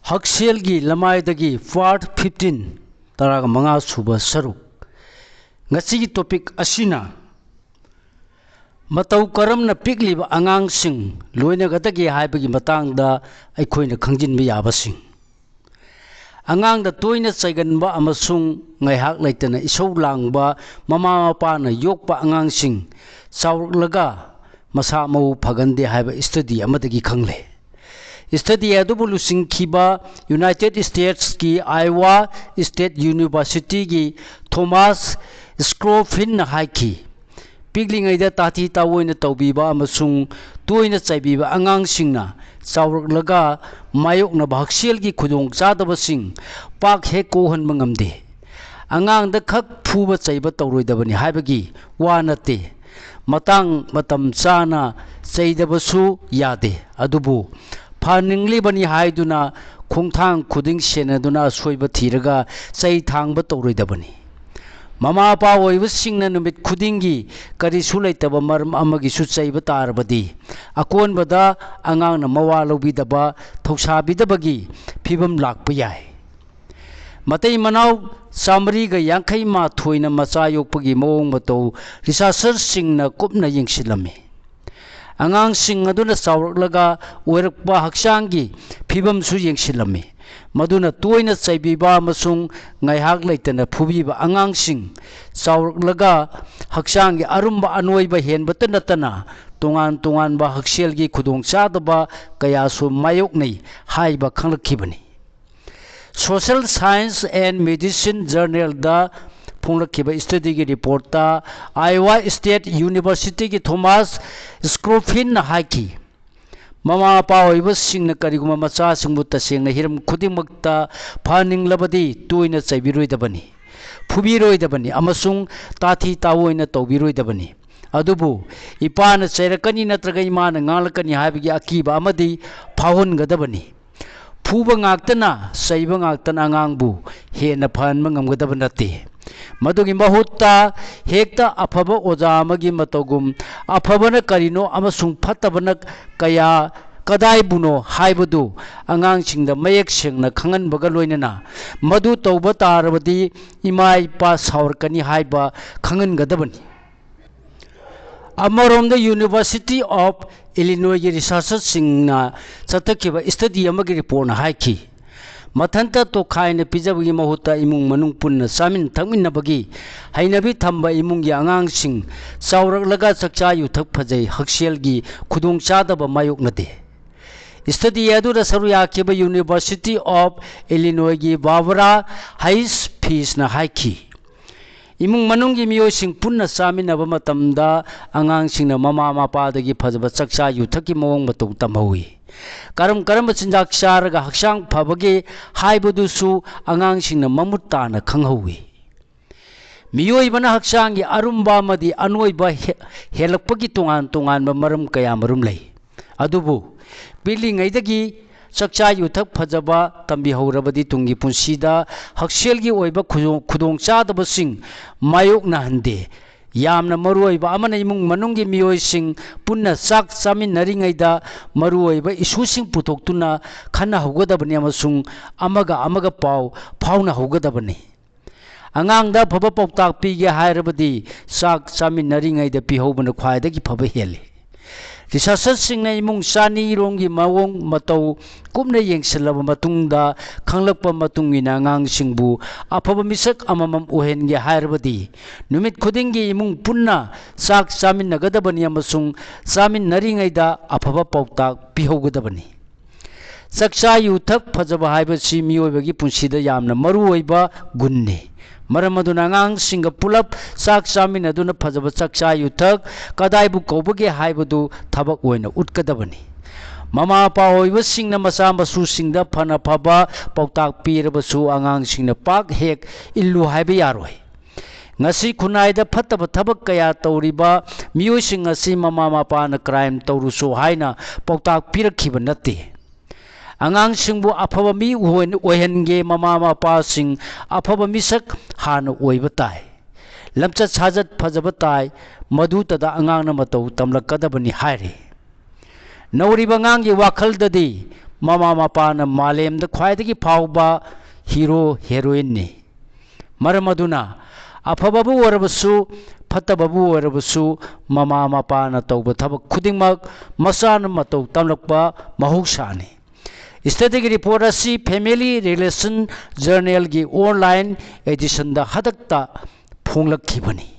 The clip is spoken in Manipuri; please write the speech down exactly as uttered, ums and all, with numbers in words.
ꯍꯛꯁꯦꯜꯒꯤ ꯂꯃꯥꯏꯗꯒꯤ part fifteen, ꯇꯔꯥꯃꯉꯥ ꯁꯨꯕ ꯁꯔꯨꯛ꯫ ꯉꯁꯤꯒꯤ topic ꯑꯁꯤꯅ ꯃꯇꯧ ꯀꯔꯝꯅ ꯄꯤꯛꯂꯤꯕ ꯑꯉꯥꯡꯁꯤꯡ ꯂꯣꯏꯅꯒꯗꯒꯦ ꯍꯥꯏꯕꯒꯤ ꯃꯇꯥꯡꯗ ꯑꯩꯈꯣꯏꯅ ꯈꯪꯖꯤꯟꯕ ꯌꯥꯕꯁꯤꯡ꯫ ꯑꯉꯥꯡꯗ ꯇꯣꯏꯅ ꯆꯩꯒꯟꯕ ꯑꯃꯁꯨꯡ ꯉꯥꯏꯍꯥꯛ ꯂꯩꯇꯅ ꯏꯁꯧ ꯂꯥꯡꯕ ꯃꯃꯥ ꯃꯄꯥꯅ ꯌꯣꯛꯄ ꯑꯉꯥꯡꯁꯤꯡ ꯆꯥꯎꯔꯛꯂꯒ ꯃꯁꯥ ꯃꯎ ꯐꯒꯟꯗꯦ ꯍꯥꯏꯕ study ꯑꯃꯗꯒꯤ ꯈꯪꯂꯦ꯫ Study ꯑꯗꯨꯕꯨ ꯂꯨꯆꯤꯡꯈꯤꯕ United Statesꯀꯤ Iowa State Universityꯒꯤ Thomas Scofieldsꯅ ꯍꯥꯏꯈꯤ, ꯄꯤꯛꯂꯤꯉꯩꯗ ꯇꯥꯊꯤ ꯇꯥꯑꯣꯏꯅ ꯇꯧꯕꯤꯕ ꯑꯃꯁꯨꯡ ꯇꯣꯏꯅ ꯆꯩꯕꯤꯕ ꯑꯉꯥꯡꯁꯤꯡꯅ ꯆꯥꯎꯔꯛꯂꯒ ꯃꯥꯌꯣꯛꯅꯕ ꯍꯛꯁꯦꯜꯒꯤ ꯈꯨꯗꯣꯡꯆꯥꯗꯕꯁꯤꯡ ꯄꯥꯛ ꯍꯦꯛ ꯀꯣꯛꯍꯟꯕ ꯉꯝꯗꯦ꯫ ꯑꯉꯥꯡꯗ ꯈꯛ ꯐꯨꯕ ꯆꯩꯕ ꯇꯧꯔꯣꯏꯗꯕꯅꯤ ꯍꯥꯏꯕꯒꯤ ꯋꯥ ꯅꯠꯇꯦ꯫ ꯃꯇꯥꯡ ꯃꯇꯝ ꯆꯥꯅ ꯆꯩꯗꯕꯁꯨ ꯌꯥꯗꯦ, ꯑꯗꯨꯕꯨ ꯐꯍꯟꯅꯤꯡꯂꯤꯕꯅꯤ ꯍꯥꯏꯗꯨꯅ ꯈꯣꯡꯊꯥꯡ ꯈꯨꯗꯤꯡ ꯁꯦꯟꯅꯗꯨꯅ ꯑꯁꯣꯏꯕ ꯊꯤꯔꯒ ꯆꯩ ꯊꯥꯡꯕ ꯇꯧꯔꯣꯏꯗꯕꯅꯤ꯫ ꯃꯃꯥ ꯃꯄꯥ ꯑꯣꯏꯕꯁꯤꯡꯅ ꯅꯨꯃꯤꯠ ꯈꯨꯗꯤꯡꯒꯤ ꯀꯔꯤꯁꯨ ꯂꯩꯇꯕ ꯃꯔꯝ ꯑꯃꯒꯤꯁꯨ ꯆꯩꯕ ꯇꯥꯔꯕꯗꯤ, ꯑꯀꯣꯟꯕꯗ ꯑꯉꯥꯡꯅ ꯃꯋꯥ ꯂꯧꯕꯤꯗꯕ, ꯊꯧꯁꯥꯕꯤꯗꯕꯒꯤ ꯐꯤꯕꯝ ꯂꯥꯛꯄ ꯌꯥꯏ꯫ ꯃꯇꯩ ꯃꯅꯥꯎ ꯆꯥꯃꯔꯤꯒ ꯌꯥꯡꯈꯩ ꯃꯥꯊꯣꯏꯅ ꯃꯆꯥ ꯌꯣꯛꯄꯒꯤ ꯃꯑꯣꯡ ꯃꯇꯧ researcherꯁꯤꯡꯅ ꯀꯨꯞꯅ ꯌꯦꯡꯁꯤꯜꯂꯝꯃꯤ꯫ ꯑꯉꯥꯡꯁꯤꯡ ꯑꯗꯨꯅ ꯆꯥꯎꯔꯛꯂꯒ ꯑꯣꯏꯔꯛꯄ ꯍꯛꯆꯥꯡꯒꯤ ꯐꯤꯕꯝꯁꯨ ꯌꯦꯡꯁꯤꯜꯂꯝꯃꯤ꯫ ꯃꯗꯨꯅ ꯇꯣꯏꯅ ꯆꯩꯕꯤꯕ ꯑꯃꯁꯨꯡ ꯉꯥꯏꯍꯥꯛ ꯂꯩꯇꯅ ꯐꯨꯕꯤꯕ ꯑꯉꯥꯡꯁꯤꯡ ꯆꯥꯎꯔꯛꯂꯒ ꯍꯛꯆꯥꯡꯒꯤ ꯑꯔꯨꯝꯕ ꯑꯅꯣꯏꯕ ꯍꯦꯟꯕꯇ ꯅꯠꯇꯅ ꯇꯣꯉꯥꯟ ꯇꯣꯉꯥꯟꯕ ꯍꯛꯁꯦꯜꯒꯤ ꯈꯨꯗꯣꯡꯆꯥꯗꯕ ꯀꯌꯥꯁꯨ ꯃꯥꯌꯣꯛꯅꯩ ꯍꯥꯏꯕ ꯈꯪꯂꯛꯈꯤꯕꯅꯤ꯫ Social Science and Medicine Journalꯗ ꯐꯣꯡꯂꯛꯈꯤꯕ studyꯒꯤ reportꯇ Iowa State Universityꯒꯤ Thomas Scofieldsꯅ ꯍꯥꯏꯈꯤ, ꯃꯃꯥ ꯃꯄꯥ ꯑꯣꯏꯕꯁꯤꯡꯅ ꯀꯔꯤꯒꯨꯝꯕ ꯃꯆꯥꯁꯤꯡꯕꯨ ꯇꯁꯦꯡꯅ ꯍꯤꯔꯝ ꯈꯨꯗꯤꯡꯃꯛꯇ ꯐꯍꯟꯅꯤꯡꯂꯕꯗꯤ ꯇꯣꯏꯅ ꯆꯩꯕꯤꯔꯣꯏꯗꯕꯅꯤ, ꯐꯨꯕꯤꯔꯣꯏꯗꯕꯅꯤ ꯑꯃꯁꯨꯡ ꯇꯥꯊꯤ ꯇꯥꯑꯣꯏꯅ ꯇꯧꯕꯤꯔꯣꯏꯗꯕꯅꯤ꯫ ꯑꯗꯨꯕꯨ ꯏꯄꯥꯅ ꯆꯩꯔꯛꯀꯅꯤ ꯅꯠꯇ꯭ꯔꯒ ꯏꯃꯥꯅ ꯉꯥꯡꯂꯛꯀꯅꯤ ꯍꯥꯏꯕꯒꯤ ꯑꯀꯤꯕ ꯑꯃꯗꯤ ꯐꯥꯎꯍꯟꯒꯗꯕꯅꯤ꯫ ꯐꯨꯕ ꯉꯥꯛꯇꯅ, ꯆꯩꯕ ꯉꯥꯛꯇꯅ ꯑꯉꯥꯡꯕꯨ ꯍꯦꯟꯅ ꯐꯍꯟꯕ ꯉꯝꯒꯗꯕ ꯅꯠꯇꯦ꯫ ꯃꯗꯨꯒꯤ ꯃꯍꯨꯠꯇ ꯍꯦꯛꯇ ꯑꯐꯕ ꯑꯣꯖꯥ ꯑꯃꯒꯤ ꯃꯇꯧꯒꯨꯝ ꯑꯐꯕꯅ ꯀꯔꯤꯅꯣ ꯑꯃꯁꯨꯡ ꯐꯠꯇꯕꯅ ꯀꯌꯥ ꯀꯗꯥꯏꯕꯨꯅꯣ ꯍꯥꯏꯕꯗꯨ ꯑꯉꯥꯡꯁꯤꯡꯗ ꯃꯌꯦꯛ ꯁꯦꯡꯅ ꯈꯪꯍꯟꯕꯒ ꯂꯣꯏꯅꯅ ꯃꯗꯨ ꯇꯧꯕ ꯇꯥꯔꯕꯗꯤ ꯏꯃꯥ ꯏꯄꯥ ꯁꯥꯎꯔꯛꯀꯅꯤ ꯍꯥꯏꯕ ꯈꯪꯍꯟꯒꯗꯕꯅꯤ꯫ ꯑꯃꯔꯣꯝꯗ University of Illinoisꯒꯤ researcherꯁꯤꯡꯅ ꯆꯠꯊꯈꯤꯕ study ꯑꯃꯒꯤ reportꯅ ꯍꯥꯏꯈꯤ, ꯃꯊꯟꯇ ꯇꯣꯈꯥꯏꯅ ꯄꯤꯖꯕꯒꯤ ꯃꯍꯨꯠꯇ ꯏꯃꯨꯡ ꯃꯅꯨꯡ ꯄꯨꯟꯅ ꯆꯥꯃꯤꯟ ꯊꯛꯃꯤꯟꯅꯕꯒꯤ ꯍꯩꯅꯕꯤ ꯊꯝꯕ ꯏꯃꯨꯡꯒꯤ ꯑꯉꯥꯡꯁꯤꯡ ꯆꯥꯎꯔꯛꯂꯒ ꯆꯥꯛꯆꯥ ꯌꯨꯊꯛ ꯐꯖꯩ, ꯍꯛꯁꯦꯜꯒꯤ ꯈꯨꯗꯣꯡꯆꯥꯗꯕ ꯃꯥꯌꯣꯛꯅꯗꯦ꯫ Study ꯑꯗꯨꯗ ꯁꯔꯨꯛ ꯌꯥꯈꯤꯕ University of Illinoisꯒꯤ Barbara Hirsch Fishꯅ ꯍꯥꯏꯈꯤ, ꯏꯃꯨꯡ ꯃꯅꯨꯡꯒꯤ ꯃꯤꯑꯣꯏꯁꯤꯡ ꯄꯨꯟꯅ ꯆꯥꯃꯤꯟꯅꯕ ꯃꯇꯝꯗ ꯑꯉꯥꯡꯁꯤꯡꯅ ꯃꯃꯥ ꯃꯄꯥꯗꯒꯤ ꯐꯖꯕ ꯆꯥꯛꯆꯥ ꯌꯨꯊꯛꯀꯤ ꯃꯑꯣꯡ ꯃꯇꯧ ꯇꯝꯍꯧꯏ꯫ ꯀꯔꯝ ꯀꯔꯝꯕ ꯆꯤꯟꯖꯥꯛ ꯆꯥꯔꯒ ꯍꯛꯆꯥꯡ ꯐꯕꯒꯦ ꯍꯥꯏꯕꯗꯨꯁꯨ ꯑꯉꯥꯡꯁꯤꯡꯅ ꯃꯃꯨꯠ ꯇꯥꯅ ꯈꯪꯍꯧꯏ꯫ ꯃꯤꯑꯣꯏꯕꯅ ꯍꯛꯆꯥꯡꯒꯤ ꯑꯔꯨꯝꯕ ꯑꯃꯗꯤ ꯑꯅꯣꯏꯕ ꯍꯦ-, ꯍꯦꯜꯂꯛꯄꯒꯤ ꯇꯣꯉꯥꯟ ꯇꯣꯉꯥꯟꯕ ꯃꯔꯝ ꯀꯌꯥ ꯃꯔꯨꯝ ꯂꯩ꯫ ꯑꯗꯨꯕꯨ ꯄꯤꯛꯂꯤꯉꯩꯗꯒꯤ ꯆꯥꯛꯆꯥ ꯌꯨꯊꯛ ꯐꯖꯕ ꯇꯝꯕꯤꯍꯧꯔꯕꯗꯤ ꯇꯨꯡꯒꯤ ꯄꯨꯟꯁꯤꯗ ꯍꯛꯁꯦꯜꯒꯤ ꯑꯣꯏꯕ ꯈꯨꯗꯣꯡ-, ꯈꯨꯗꯣꯡꯆꯥꯗꯕꯁꯤꯡ ꯃꯥꯌꯣꯛꯅꯍꯟꯗꯦ꯫ ꯌꯥꯝꯅ ꯃꯔꯨꯑꯣꯏꯕ ꯑꯃꯅ ꯏꯃꯨꯡ ꯃꯅꯨꯡꯒꯤ ꯃꯤꯑꯣꯏꯁꯤꯡ ꯄꯨꯟꯅ ꯆꯥꯛ ꯆꯥꯃꯤꯟꯅꯔꯤꯉꯩꯗ ꯃꯔꯨꯑꯣꯏꯕ issueꯁꯤꯡ ꯄꯨꯊꯣꯛꯇꯨꯅ ꯈꯟꯅꯍꯧꯒꯗꯕꯅꯤ ꯑꯃꯁꯨꯡ ꯑꯃꯒ ꯑꯃꯒ ꯄꯥꯎ ꯐꯥꯎꯅꯍꯧꯒꯗꯕꯅꯤ꯫ ꯑꯉꯥꯡꯗ ꯑꯐꯕ ꯄꯥꯎꯇꯥꯛ ꯄꯤꯒꯦ ꯍꯥꯏꯔꯕꯗꯤ ꯆꯥꯛ ꯆꯥꯃꯤꯟꯅꯔꯤꯉꯩꯗ ꯄꯤꯍꯧꯕꯅ ꯈ꯭ꯋꯥꯏꯗꯒꯤ ꯐꯕ ꯍꯦꯜꯂꯤ꯫ Researcherꯁꯤꯡꯅ ꯏꯃꯨꯡ ꯆꯥꯅꯤꯔꯣꯝꯒꯤ ꯃꯑꯣꯡ ꯃꯇꯧ ꯀꯨꯞꯅ ꯌꯦꯡꯁꯤꯜꯂꯕ ꯃꯇꯨꯡꯗ ꯈꯪꯂꯛꯄ ꯃꯇꯨꯡ ꯏꯟꯅ ꯑꯉꯥꯡꯁꯤꯡꯕꯨ ꯑꯐꯕ ꯃꯤꯁꯛ ꯑꯃꯃꯝ ꯑꯣꯏꯍꯟꯒꯦ ꯍꯥꯏꯔꯕꯗꯤ ꯅꯨꯃꯤꯠ ꯈꯨꯗꯤꯡꯒꯤ ꯏꯃꯨꯡ ꯄꯨꯟꯅ ꯆꯥꯛ ꯆꯥꯃꯤꯟꯅꯒꯗꯕꯅꯤ ꯑꯃꯁꯨꯡ ꯆꯥꯃꯤꯟꯅꯔꯤꯉꯩꯗ ꯑꯐꯕ ꯄꯥꯎꯇꯥꯛ ꯄꯤꯍꯧꯒꯗꯕꯅꯤ꯫ ꯆꯥꯛꯆꯥ ꯌꯨꯊꯛ ꯐꯖꯕ ꯍꯥꯏꯕꯁꯤ ꯃꯤꯑꯣꯏꯕꯒꯤ ꯄꯨꯟꯁꯤꯗ ꯌꯥꯝꯅ ꯃꯔꯨꯑꯣꯏꯕ ꯒꯨꯟꯅꯤ꯫ ꯃꯔꯝ ꯑꯗꯨꯅ ꯑꯉꯥꯡꯁꯤꯡꯒ ꯄꯨꯂꯞ ꯆꯥꯛ ꯆꯥꯃꯤꯟꯅꯗꯨꯅ ꯐꯖꯕ ꯆꯥꯛꯆꯥ ꯌꯨꯊꯛ ꯀꯗꯥꯏꯕꯨ ꯀꯧꯕꯒꯦ ꯍꯥꯏꯕꯗꯨ ꯊꯕꯛ ꯑꯣꯏꯅ ꯎꯠꯀꯗꯕꯅꯤ꯫ ꯃꯃꯥ ꯃꯄꯥ ꯑꯣꯏꯕꯁꯤꯡꯅ ꯃꯆꯥ ꯃꯁꯨꯁꯤꯡꯗ ꯐꯅ ꯐꯕ ꯄꯥꯎꯇꯥꯛ ꯄꯤꯔꯕꯁꯨ ꯑꯉꯥꯡꯁꯤꯡꯅ ꯄꯥꯛ ꯍꯦꯛ ꯏꯜꯂꯨ ꯍꯥꯏꯕ ꯌꯥꯔꯣꯏ꯫ ꯉꯁꯤ ꯈꯨꯟꯅꯥꯏꯗ ꯐꯠꯇꯕ ꯊꯕꯛ ꯀꯌꯥ ꯇꯧꯔꯤꯕ ꯃꯤꯑꯣꯏꯁꯤꯡ ꯑꯁꯤ ꯃꯃꯥ ꯃꯄꯥꯅ crime ꯇꯧꯔꯨꯆꯣ ꯍꯥꯏꯅ ꯄꯥꯎꯇꯥꯛ ꯄꯤꯔꯛꯈꯤꯕ ꯅꯠꯇꯦ꯫ ꯑꯉꯥꯡꯁꯤꯡꯕꯨ ꯑꯐꯕ ꯃꯤ ꯑꯣꯏꯍꯟ-, ꯑꯣꯏꯍꯟꯒꯦ ꯃꯃꯥ ꯃꯄꯥꯁꯤꯡ ꯑꯐꯕ ꯃꯤꯁꯛ ꯍꯥꯟꯅ ꯑꯣꯏꯕ ꯇꯥꯏ꯫ ꯂꯝꯆꯠ ꯁꯥꯖꯠ ꯐꯖꯕ ꯇꯥꯏ꯫ ꯃꯗꯨꯇꯗ ꯑꯉꯥꯡꯅ ꯃꯇꯧ ꯇꯝꯂꯛꯀꯗꯕꯅꯤ ꯍꯥꯏꯔꯤ꯫ ꯅꯧꯔꯤꯕ ꯑꯉꯥꯡꯒꯤ ꯋꯥꯈꯜꯗꯗꯤ ꯃꯃꯥ ꯃꯄꯥꯅ ꯃꯥꯂꯦꯝꯗ ꯈ꯭ꯋꯥꯏꯗꯒꯤ ꯐꯥꯎꯕ ꯍꯤꯔꯣ ꯍꯦꯔꯣꯏꯟꯅꯤ꯫ ꯃꯔꯝ ꯑꯗꯨꯅ ꯑꯐꯕꯕꯨ ꯑꯣꯏꯔꯕꯁꯨ, ꯐꯠꯇꯕꯕꯨ ꯑꯣꯏꯔꯕꯁꯨ, ꯃꯃꯥ ꯃꯄꯥꯅ ꯇꯧꯕ ꯊꯕꯛ ꯈꯨꯗꯤꯡꯃꯛ ꯃꯆꯥꯅ ꯃꯇꯧ ꯇꯝꯂꯛꯄ ꯃꯍꯧꯁꯥꯅꯤ꯫ Study ꯒꯤ report ꯑꯁꯤ Family Relation Journal ꯒꯤ online edition ꯗ ꯍꯟꯗꯛꯇ ꯐꯣꯡꯂꯛꯈꯤꯕꯅꯤ꯫